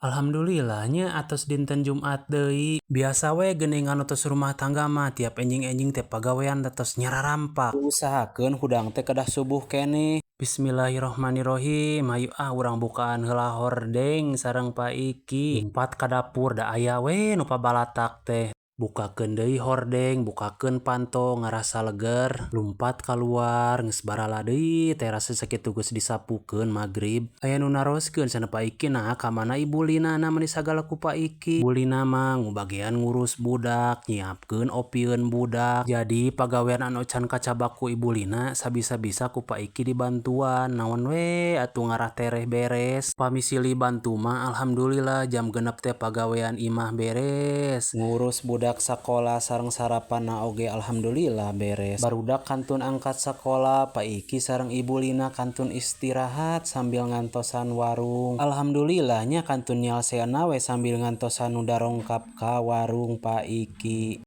Alhamdulillah nya, atos dinten Jumat deui. Biasa we geuningan tos rumah tangga mah, tiap enjing-enjing teh pagawean tos nyararampak. Usahakeun hudang teh kedah subuh keneh. Bismillahirrohmanirrohim. Hayu ah, urang bukaan heula hordeng sareng Pak Iki. Lumpat ka dapur, da aya we nu pabalatak teh. Bukakeun deui hordeng, bukakeun panto, ngarasa leger. Lumpat kaluar, geus barala deui teras sakitu geus disapukeun magrib. Aya nu naroskeun cenah, "Pak Iki, naha ka mana Ibu Lina na meuni sagala ku Pak Iki?" Bu Lina mah ngubagian ngurus budak, nyiapkeun opieun budak. Jadi pagawean anu can kacabak ku Ibu Lina sabisa-bisa ku Pak Iki dibantuan. Naon we atuh ngarah tereh beres. Pami silih bantu mah alhamdulillah jam 6 teh pagawean imah beres. Ngurus budak sakola sareng sarapanna oge alhamdulillah beres. Barudak kantun angkat sakola, Pak Iki sareng Ibu Lina kantun istirahat sambil ngantosan warung. Alhamdulillah nya, kantun nyalseana we sambil ngantosan nu darongkap ka warung Pak Iki.